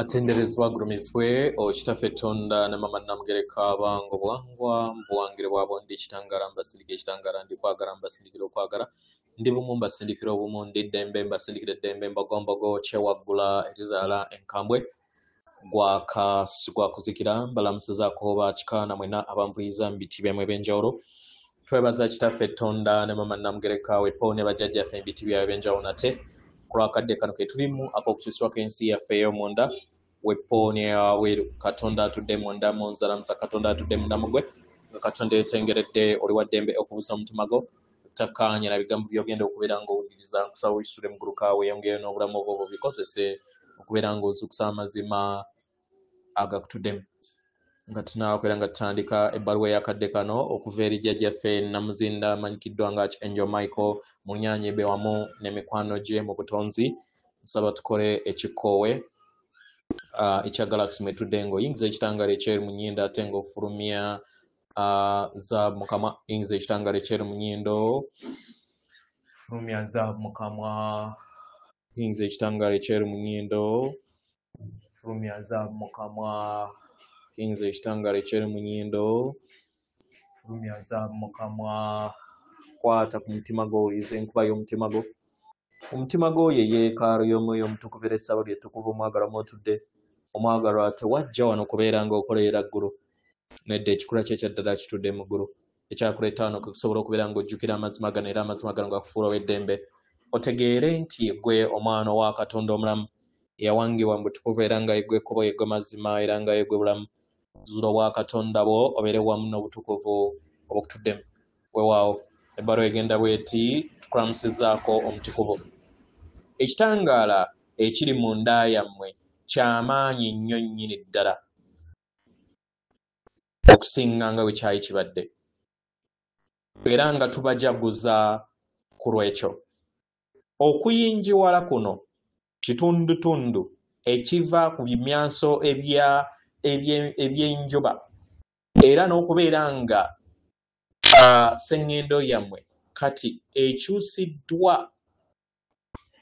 Atenderezebwa agulumizibwe Kitaffe Tonda ne Maama Namugereka abange obuwangwa mu buwangire bwabwo ndi kitangaala mbasindika ekitangaala ndi kwagala mbasindikira okwagala ndi bumu mbasindikira obumu ndi ddembe mbasindikira eddembe mbogombogo kyewaggula erizaala enkambwe gwaka gwa mbalamusizaako bakika na mwena abampuliza mu biti byammwe ebyenjawulo. Twebaza Kitaffe Tonda ne Maama Namugereka wepo ne bajjajjaffe mu biti byabwe ebyenjawulo nate ku lwakadde kano ke tulimu ak'okukyusibwako ensi yaffe ey'omunda wepo neyawabweru. Katonda atudde munda mu nzalamusa, Katonda atudde munda mu gwe nga Katonda yetengeredde oli wa ddembe okubuusa omutima gwo takkaanya na bigambo by'ogenda okubeera ng'owuliriza. Nkusaba oyisule muguluka weeyongereyo n'obulamu obwo bubikozese okubeera ng'ozuukusa amazima agakutuddemu. Nga tunaakwera nga tutandika ebbaluwa ey'akadde kano okuva eri jjajjaffe Namuzinda amanyikiddwa nga Archangel Michael Munyanyebe wamu n'emikwano gye mu butonzi, nsaba tukole ekikoowe ekya Galaxy mwe tudde ng'oyingiza ekitangaala ekyeru mu nnyindo ate ng'ofulumya zaabu mu kamwa. Yingiza ekitangaala ekyeru mu nnyindo, fulumya zaabu mu kamwa. Yingiza ekitangaala ekyeru mu nnyindo, fulumya zaabu mu kamwa. Yingiza ekitangaala ekyeru mu nnyindo, fulumya zaabu mu kamwa. Kwata ku mutima gwo, owulirize enkuba y'omutima gwo. Omutima gwo ye yeekaalu y'omwoyo omutukuvu era essabo lye ttukuvu omwagalwa mw'otudde. Omwagalwa tewajja wano kubeera ng'okolerera ggulu, nedda, ekikula kye ekyaddala kitudde mu ggulu. Ekyakuleeta wano kwe kusobola okubeera ng'ojjukira amazima gano era amazima gano gakufuula ow'eddembe. Otegeere nti ggwe omwana wa Katonda omulamu eyawangibwa mu butukuvu era nga yeggwe ekkubo, yeggwe mazima era nga yeggwe bulamu. Zuula obwa Katonda bwo obeere wamu n'obutukuvu obukutuddemu. Weewaawo ebbaluwa egenda bw'eti: tukulamusizaako omutukuvu. Ekitangaala ekiri munda yammwe kyamaanyi nnyo nnyini ddala okusinga nga bwe kyali kibadde, era nga tubajaguza ku lw'ekyo. Okuyinjiwala kuno kitundutundu ekiva ku bimyanso eby'enjuba era n'okubeera nga sseŋŋendo yammwe kati ekyusiddwa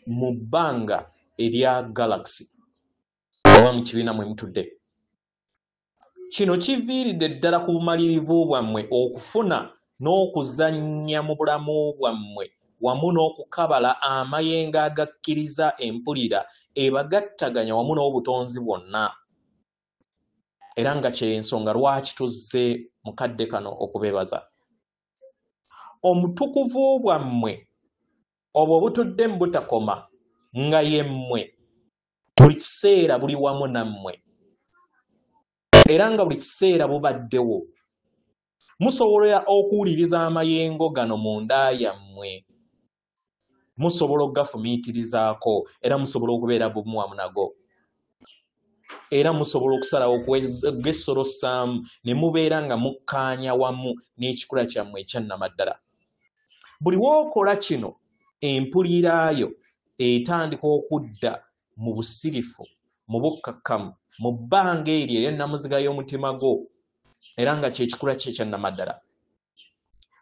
mu bbanga erya Galaxy oba mu kibiina mwe mutudde. Kino kiviiridde ddala ku bumalirivu bwammwe okufuna n'okuzannya mu bulamu bwammwe wamu n'okukabala amayengo agakkiriza empulira ebagattaganya wamu n'obutonzi bwonna. Era nga ky'ensonga lwaki tuzze mu kadde kano okubeebaza. Omutukuvu bwammwe obwo obutudde mu butakoma nga ye mmwe buli kiseera buli wamu nammwe era nga buli kiseera bubaddewo. Musobola okuwuliriza amayengo gano munda yammwe, musobola okugafumiitirizaako era musobola okubeera bumu wamu nago, era musobola okusalawo okugesolosaamu ne mubeera nga mukkaanya wamu n'ekikula kyammwe ekyannamaddala. Buli w'okola kino empulirayo etandika okudda mu busirifu, mu bukkakkamu, mu bbanga eryo ery'ennamuziga y'omutima gwo era nga kyekikula kye ekyannamaddala.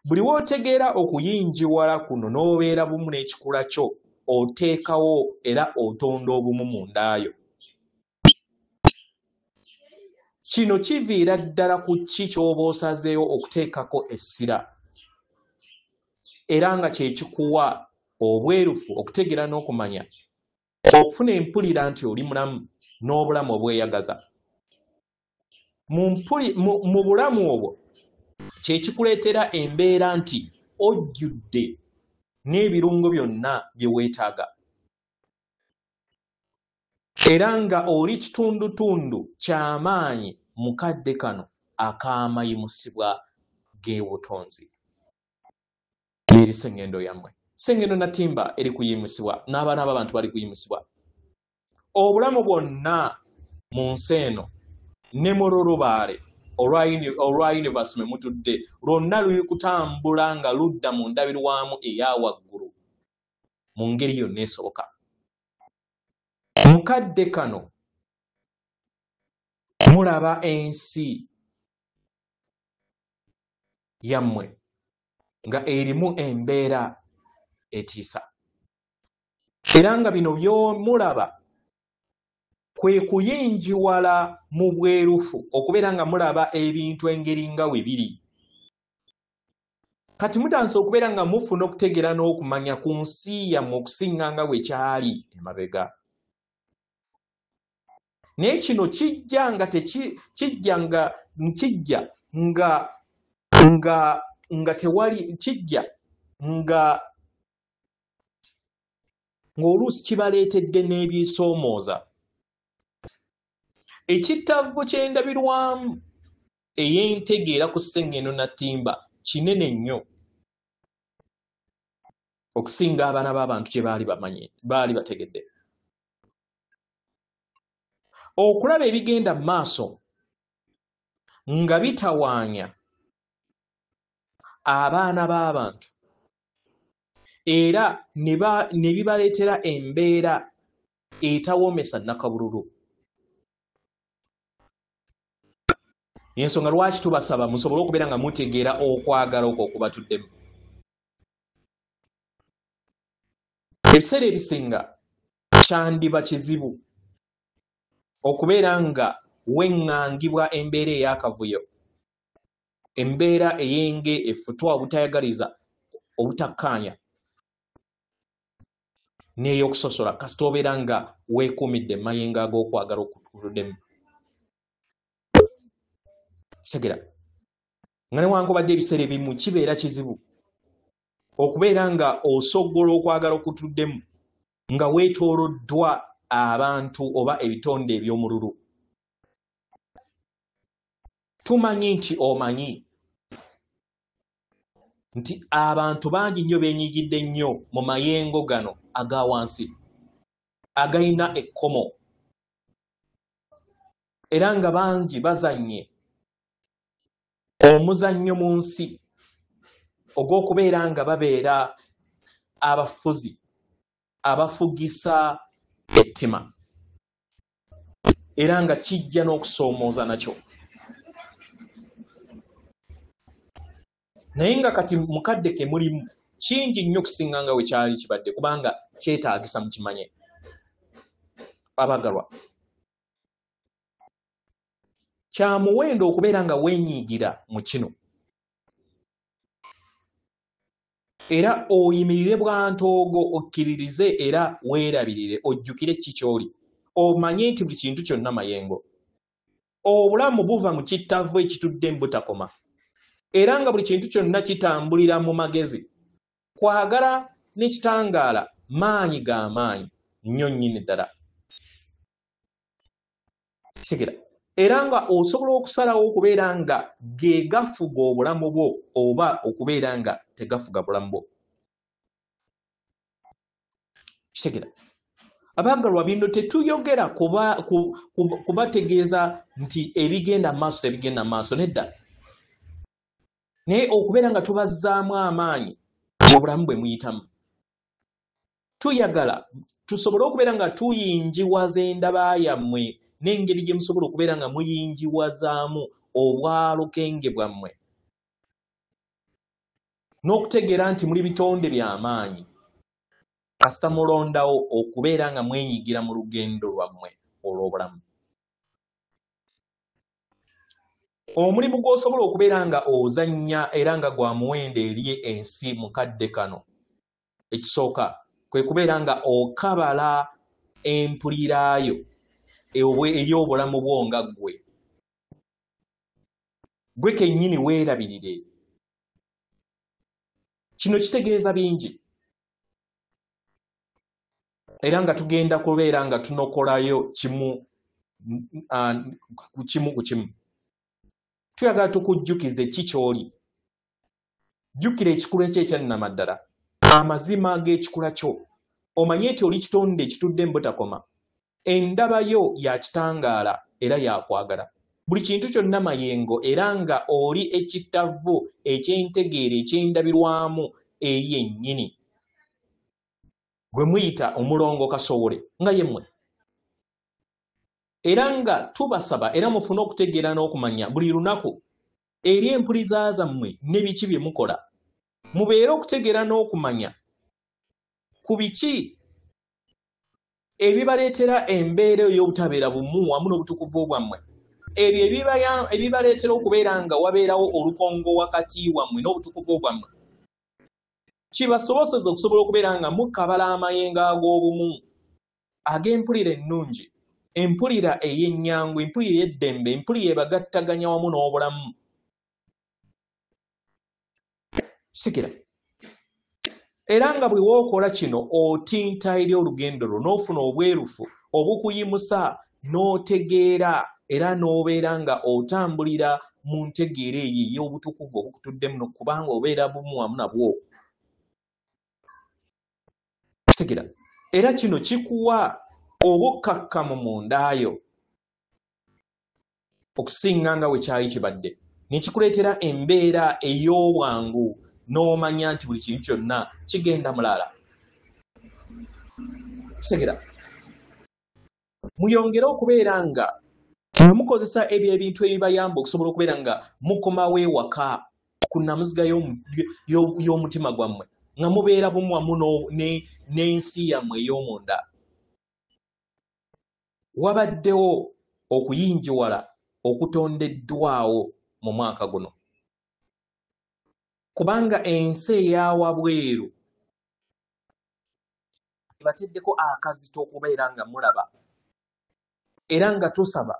Buli w'otegeera okuyinjiwala kuno n'obeera bumu n'ekikula kyo, oteekawo era otonda obumu mundaayo. Kino kiviira ddala ku ki ky'oba osazeewo okuteekako essira era nga kyekikuwa obwerufu okutegeera n'okumanya, okufuna empulira nti oli mulamu n'obulamu obweyagaza. Mu bulamu obwo kyekikuleetera embeera nti ojjudde n'ebirungo byonna bye weetaaga era nga oli kitundutundu ky'amaanyi mu kadde kano ak'amayimusibwa g'obutonzi. Eri sseŋŋendo yammwe, sseŋŋendo natimba eri kuyimusibwa n'abaana b'abantu bali kuyimusibwa. Obulamu bwonna mu nsi eno ne mu lulubaale olwa universe mwe mutudde lwonna luli kutambula nga ludda mu ndabirwamu eya waggulu mu ngeri yonna esoboka. Mu kadde kano mulaba ensi yammwe nga erimu embeera etiisa era nga bino by'omulaba Kwe kuyinjiwala mu bwerufu, okubeera nga mulaba ebintu engeri nga we biri. Kati mutandise okubeera nga mufuna okutegeera n'okumanya ku nsi yammwe okusinga nga bwe kyali emabega. Naye kino kijja nga kijja nga nga nga tewali kijja nga ng'oluusi kibaleetedde n'ebisoomooza. Ekittavu ky'endabirwamu ey'entegeera ku Ssengendo Nattimba kinene nnyo okusinga abaana b'abantu kye baali bamanyi, baali bategedde. Okulaba ebigenda mu maaso nga bitawaanya abaana b'abantu era ne bibaleetera embeera etawoomesa nnakabululu. Ensonga lwaki tubasaba musobole okubeera nga mutegeera okwagala okwo okubatuddemu. Ebiseera ebisinga kyandiba kizibu okubeera nga weŋŋangibwa embeera ey'akavuyo, embeera ey'enge efutwa, obutayagaliza, obutakkaanya n'ey'okusosola, kasita obeera nga weekuumidde emayengo ag'okwagala okutuddemu. Kitegeera nga newankubadde ebiseera ebimu kibeera kizibu okubeera nga osogola okwagala okutuddemu nga weetooloddwa abantu oba ebitonde eby'omululu. Tumanyi nti omanyi nti abantu bangi nnyo beenyigidde nnyo mu mayengo gano aga wansi agayina ekkomo, era nga bangi bazannye omuzannyo mu nsi ogw'okubeera nga babeera abafuzi abafugisa ettima, era nga kijja n'okusoomooza nakyo. Naye nga kati mukadde ke mulimu kingi nnyo okusinga nga we kyali kibadde, kubanga kyetaagisa mukimanye. Abagalwa, kya muwendo okubeera nga weenyigira mu kino, era oyimirire bwantoogo, okkiririze era weerabirire, ojjukire ki ky'oli, omanye nti buli kintu kyonna mayengo. Obulamu buva mu kittavu ekitudde mu butakoma, era nga buli kintu kyonna kitambulira mu magezi. Kwagala n'ekitangaala maanyi ga maanyi nnyo nnyini ddala. Kitegeera era nga osobola okusalawo okubeera nga ge gafuga obulamu bwo oba okubeera nga tegafuga bulamu bwo. Kitegeera abaagalwa, bino tetuyogera kubategeeza nti ebigenda mu maaso tebigenda mu maaso, nedda, naye okubeera nga tubazzaamu amaanyi mu bulamu bwe muyitamu. Tuyagala tusobole okubeera nga tuyinjiwaza endaba yammwe n'engeri gye musobola okubeera nga muyinjiwazaamu obwalukenge bwammwe, n'okutegeera nti muli bitonde by'amaanyi kasita mulondawo okubeera nga mwenyigira mu lugendo lwammwe olw'obulamu. Omulimu gw'osobola okubeera nga ozannya era nga gwa muwendo eri ensi mu kadde kano, ekisooka kwe kubeera nga okabala empulirayo eri obulamu bwo nga ggwe. Ggwe kennyini weerabirire. Kino kitegeeza bingi, era nga tugenda kubeera nga tunokolayo kimu ku kimu. Tuyagala tukujjukize ki ky'oli. Jjukira ekikula kyo ekyannamaddala, amazima g'ekikula kyo. Omanye nti oli kitonde ekitudde mu butakoma. Endaba yo ya kitangaala era ya kwagala. Buli kintu kyonna mayengo, era nga oli ekittavu eky'entegeera eky'endabirwamu eri yennyini gwe muyita omulongo Kasowole nga ye mmwe. Era nga tubasaba era mufune okutegeera n'okumanya buli lunaku eri empuliza zammwe ne biki bye mukola. Mubeere okutegeera n'okumanya ku biki Ebibaleetera embeera ey'obutabeera bumu wamu n'obutukuvu bwammwe, ebyo ebibaleetera okubeera nga wabeerawo olukongo wakati wammwe n'obutukuvu bwammwe, kibasoboseza okusobola okubeera nga mukabala amayengo ag'obumu, ag'empulira ennungi, empulira ey'ennyangu, empulira ey'eddembe, empulira ebagattaganya wamu n'obulamu. Kisikira. Era nga buli w'okola kino otinta eri olugendo lwo n'ofuna obwerufu obukuyimusa n'otegeera era n'obeera nga otambulira mu ntegeera eyo ey'obutukuvu obukutuddemu, kubanga obeera bumu wamu nabwo. Kitegeera. Era kino kikuwa obukkakkamu mu ndaayo okusinga nga bwe kyali kibadde, ne kikuleetera embeera ey'obwangu n'omanya nti buli kintu kyonna kigenda mulala. Kitegeera. Muyongere okubeera nga mukozesa ebyo ebintu ebibayamba okusobola okubeera nga mukomawo ewaka ku nnamuziga y'omutima gwammwe, nga mubeera bumu wamu n'ensi yammwe ey'omunda. Wabaddewo okuyinjiwala okutondeddwawo mu mwaka guno, kubanga ensi eyawabweru ebateddeko akazito okubeera nga mulaba, era nga tusaba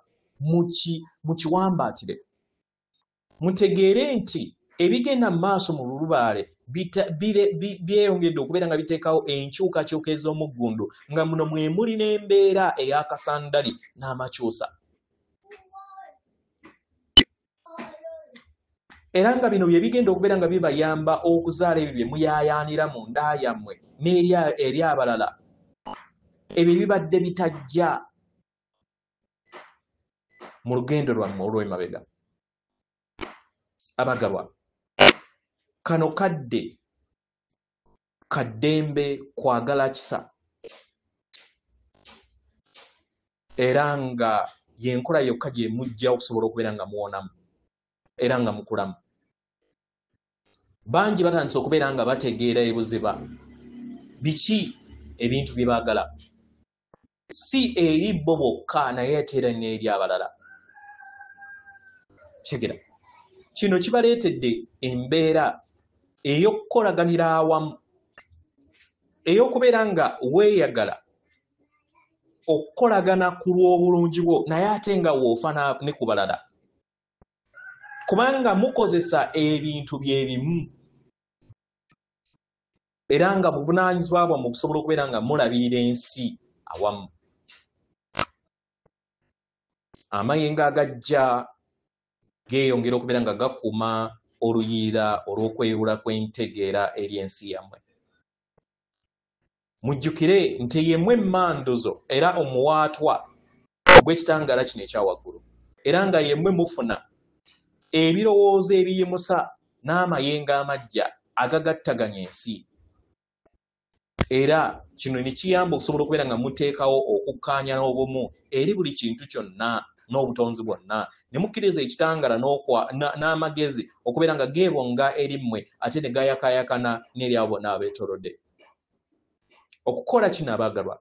mukiwambaatire, mutegeere nti ebigenda mu maaso mu lulubaale byeyongedde okubeera nga biteekawo enkyukakyuka ez'omuggundu, nga muno mwe muli n'embeera ey'akasandali n'amakyusa. Era nga bino bye bigenda okubeera nga bibayamba okuzaala ebyo bye muyaayaanira mu nda yammwe n'eri abalala, ebyo bibadde bitajja mu lugendo lwammwe olw'emabega. Abagalwa, kano kadde kaddembe kwagala kisa, era nga y'enkola yokka gye mujja okusobola okubeera nga muwonamu era nga mukulamu. Bangi batandise okubeera nga bategeera ebuziba biki ebintu bye baagala, si eri bo bokka naye ate era n'eri abalala. Kitegeera. Kino kibaleetedde embeera ey'okukolaganira awamu, ey'okubeera nga weeyagala okukolagana ku lw'obulungi bwo naye ate nga woofa ne ku balala, kubanga mukozesa ebintu bye bimu era nga buvunaanyizibwa bwammwe okusobola okubeera nga mulabirira ensi awamu. Amayengo agajja geeyongera okubeera nga gakuuma oluyiira olw'okweyawula kw'entegeera eri ensi yammwe. Mujjukire nti yemmwe emmanduso era omuwaatwa ogw'ekitangaala kino ekya waggulu, era nga yemmwe mufuna ebirowoozo ebiyimusa n'amayengo amajja agagattaganya ensi. Era kino ne kiyamba okusobola okubeera nga muteekawo okukkaanya n'obumu eri buli kintu kyonna n'obutonzi bwonna, ne mukkiriza ekitangaala n'amagezi okubeera nga geebonga eri mmwe ate ne gayakaayakana n'eri abo bonna abeetoolodde. Okukola kino abaagalwa,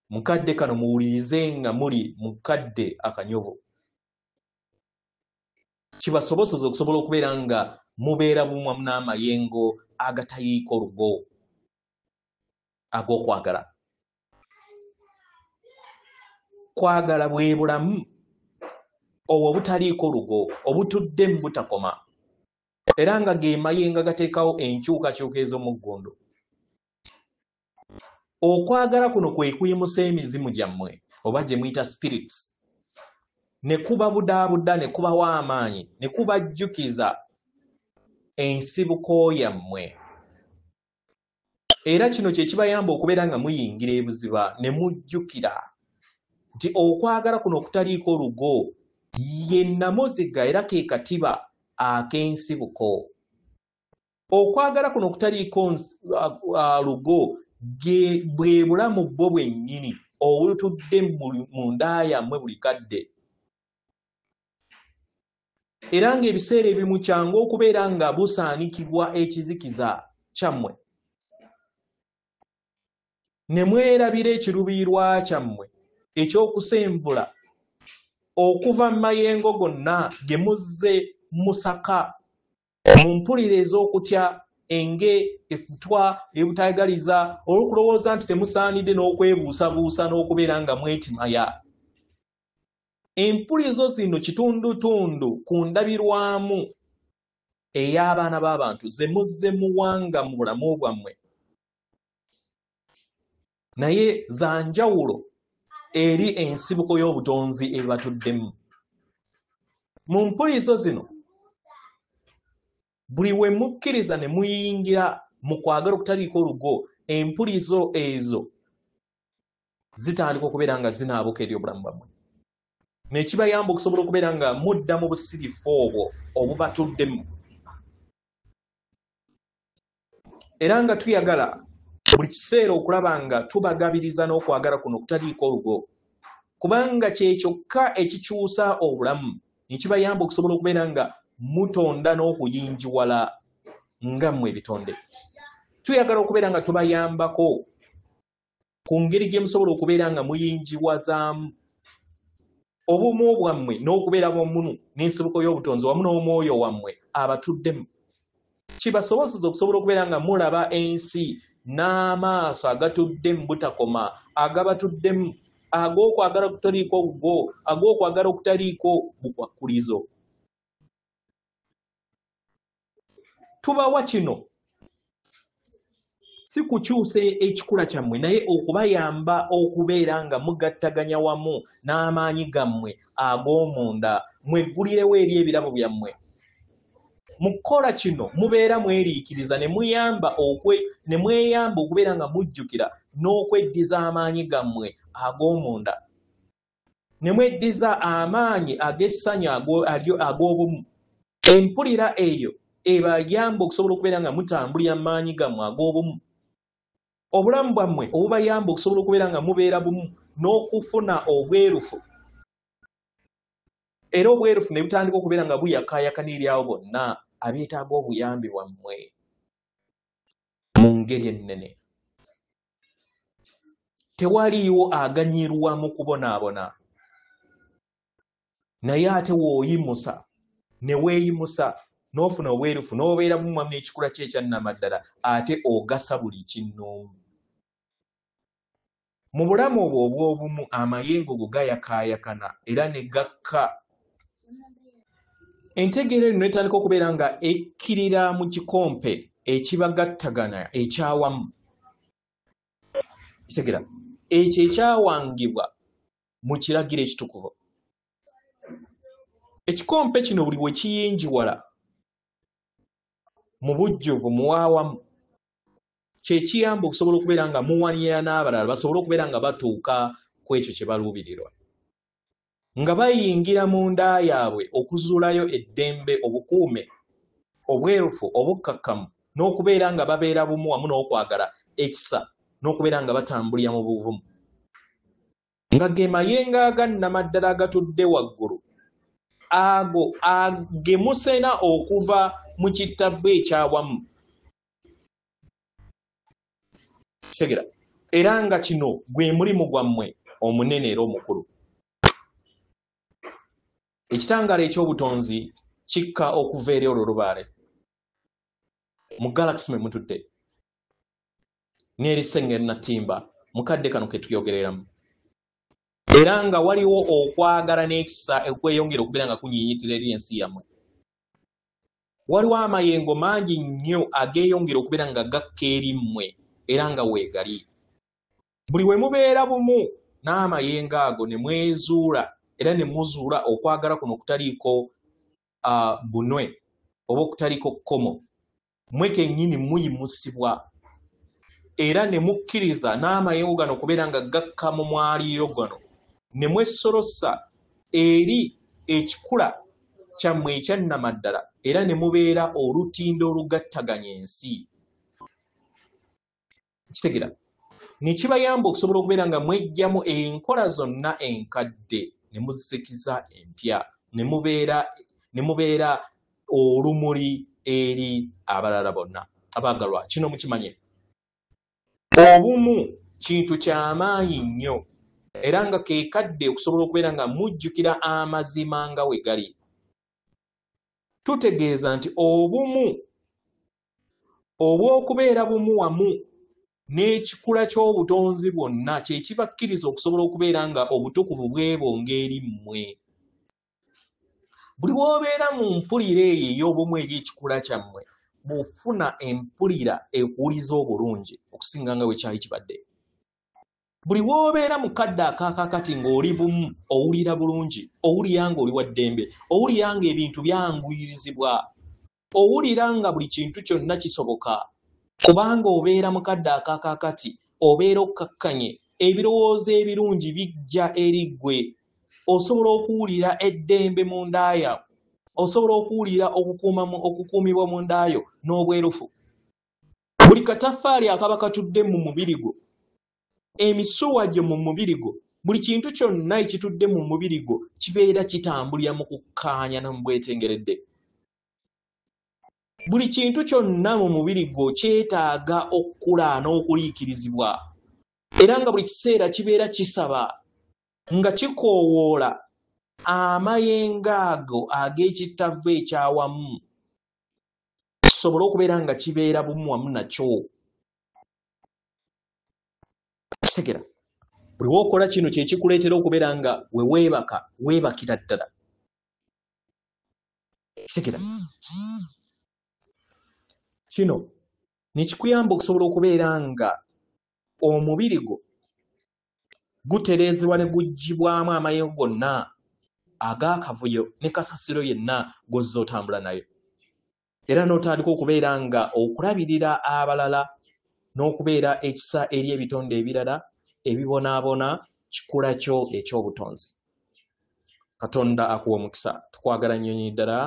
mukadde kano muwulirize nga muli mu kadde akanyovu, kibasoboseza okusobola okubeera nga mubeera bumu wamu n'amayengo agatayiika olugo ag'okwagala. Kwagala bwe bulamu obwo obutaliiko lugo, obutudde mu butakoma, era nga ge mayengo agateekawo enkyukakyuka ez'omuggundu. Okwagala kuno kwe kuyimusa emizimu gyammwe oba gye muyita spirits, ne kubabudaabuda, ne kubawa amaanyi, ne kubajjukiza ensibuko yammwe. Era kino kye kibayamba okubeera nga muyingira ebuziba ne mujjukira nti okwagala kuno okutaliiko lugo ye nnamuziga era ke katiba ak'ensibuko. Okwagala kuno okutaliiko lugo bwe bulamu bwo bwennyini obutudde mu nda yammwe buli kadde. Era ng'ebiseera ebimu kyangu okubeera nga busaanikibwa ekizikiza kyammwe. Ne mwerabira ekiruubirirwa kyammwe eky'okusenvula okuva mu mayengo gonna ge muzze musaka mu mpulira ez'okutya, enge, effutwa, ebutayagaliza, olw'okulowooza nti temusaanidde n'okwebuusabuusa n'okubeera nga mwetimaya. Empulizo zino kitundutundu ku ndabirwamu ey'abaana b'abantu ze muzze muwanga mu bulamu bwammwe, naye za njawulo eri ensibuko y'obutonzi ebatuddemu. Mu mpulizo zino buli we mukkiriza ne muyingira mu kwagala okutaliiko olugo, empulizo ezo zitandika okubeera nga zinaabuka eri obulamu bwammwe, ne kibayamba okusobola okubeera nga mudda mu busirifu obwo obubatuddemu. Era nga tuyagala buli kiseera okulaba nga tubagabiriza n'okwagala kuno okutaliiko olugo, kubanga kye kyokka ekikyusa obulamu, ne kibayamba okusobola okubeera nga mutonda n'okuyinjiwala nga mmwe ebitonde. Tuyagala okubeera nga tubayambako ku ngeri gye musobola okubeera nga muyinjiwazaamu obumu bwammwe n'okubeera bwammwe n'ensibuko y'obutonzi wamu n'omwoyo wammwe abatuddemu, kibasobozesa okusobola okubeera nga mulaba ensi n'amaaso agatuddemu butakoma, agabatuddemu, ag'okwagala okutaliiko bugo, ag'okwagala okutaliiko bukwakkulizo. Tubawa kino si kukyusa ekikula kyammwe, naye okubayamba okubeera nga mugattaganya wamu n'amaanyi gammwe ag'omunda, mweggulirewo eri ebirabo byammwe. Mu kukola kino mubeera mweriikiriza ne mweyamba okubeera nga mujjukira n'okweddiza amaanyi gammwe ag'omunda, ne mweddiza amaanyi ag'essanyu ag'obumu. Empulira eyo ebayamba okusobola okubeera nga mutambulira amaanyi gammwe ag'obumu, obulamu bwammwe obubayamba okusobola okubeera nga mubeera bumu n'okufuna obwerufu, era obwerufu ne butandika okubeera nga buyakaayakana eri abo bonna abeetaaga obuyambi bwammwe mu ngeri ennene. Tewaliiwo aganyirwa mu kubonaabona, naye ate w'oyimusa ne weeyimusa n'ofuna obwerufu n'obeera bumu n'ekikula kye ekyannamaddala, ate ogasa buli kinnoomu. Mu bulamu obwo obw'obumu amayengo go gayakaayakana era ne gakka. Entegeera eno netandika okubeera nga ekkirira mu kikompe ekibagattagana ekyawamu. Kitegeera ekyo ekyawangibwa mu kiragiro ekitukuvu. Ekikompe kino buli we kiyinjiwala mu bujjuvu muwaawamu, kye kiyamba okusobola okubeera nga muwanirira n'abalala basobole okubeera nga batuuka ku ekyo kye baluubirirwa, nga bayingira mu nda yaabwe okuzuulayo eddembe, obukuume, obwerufu, obukkakkamu, n'okubeera nga babeera bumu wamu n'okwagala ekisa, n'okubeera nga batambulira mu buvumu, nga ge mayengo agannamaddala agatudde waggulu, ago agemusena okuva mu kittavu ekyawamu. Kitegeera? Era nga kino gwe mulimu gwammwe omunene era omukulu. Ekitangaala eky'obutonzi kikka okuva eri olwo lubaale mu galaxy mwe mutudde n'erisengeri natimba mu kadde kano ke tuyogereramu, era nga waliwo okwagala n'ekisa okweyongera okubeera nga kunyiinyitira eri ensi yammwe. Waliwo amayengo mangi nnyo ageeyongera okubeera nga gakka eri mmwe era nga weegali. Buli we mubeera bumu n'amayengo ago ne mwezuula era ne muzuula okwagala kuno okutaliiko bunwe oba okutaliiko kkomo, mmwe kennyini muyimusibwa era ne mukkiriza n'amayengo gano okubeera nga gakka mu mwaliiro gano, ne mwesolosa eri ekikula kyammwe ekyannamaddala, era ne mubeera olutindo olugattaganya ensi. Kitegeera? Ne kibayamba okusobola okubeera nga mweggyamu enkola zonna enkadde ne muzisikiza empya, ne mubeera olumuli eri abalala bonna. Abaagalwa, kino mukimanye, obumu Kintu kyamaanyi nnyo, era nga ke kadde okusobola okubeera nga mujjukira amazima nga we gali. Tutegeeza nti obumu obw'okubeera bumu wamu n'ekikula ky'obutonzi bwonna kye kibakkiriza okusobola okubeera nga obutukuvu bwebonga eri mmwe. Buli w'obeera mu mpulira eyo ey'obumu eri ekikula kyammwe, bw'ofuna empulira ekuwuliza obulungi okusinga nga bwe kyali kibadde. Buli w'obeera mu kadde akaakakati ng'oli bumu, owulira bulungi, owulira ng'oli wa ddembe, owulira ng'ebintu byanguyirizibwa, owulira nga buli kintu kyonna kisoboka, kubanga obeera mu kadde akaakakati, obeera okkakkanye, ebirowoozo ebirungi bijja eri ggwe, osobola okuwulira eddembe mu nda yo, osobola okuwulira okukuumibwa mu nda yo n'obwerufu. Buli kataffaali akaba katudde mu mubiri gwo, emisuwa gyo mu mubiri gwo, buli kintu kyonna ekitudde mu mubiri gwo kibeera kitambulira mu kukkaanya na mu bwetengeredde. Buli kintu kyonna mu mubiri gwo kyetaaga okukula n'okuliikirizibwa, era nga buli kiseera kibeera kisaba nga kikoowoola amayengo ago ag'ekittavu ekyawamu kisobole okubeera nga kibeera bumu wamu nakyo. Kitegera buli w'okola kino kye kikuleetera okubeera nga we weebaka weebakira ddala. Kitegera kino ne kikuyamba okusobola okubeera nga omubiri gwo gutereezebwa ne guggyibwamu amayengo gonna ag'akavuyo ne kasasiro yenna gw'ozze otambula nayo, era n'otandika okubeera nga okulabirira abalala n'okubeera ekisa eri ebitonde ebirala ebibonaabona kikula kyo eky'obutonzi. Katonda akuwa omukisa. Tukwagala nnyo nnyini ddala,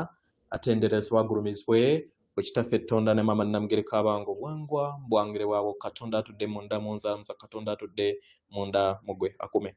atenderezebwa agulumizibwe bwe Kitaffe Ttonda ne Maama Nnamugereka abange obuwangwa mbwangire bwabwo. Katonda atudde munda mu nzanza, Katonda atudde munda mu ggwe akume.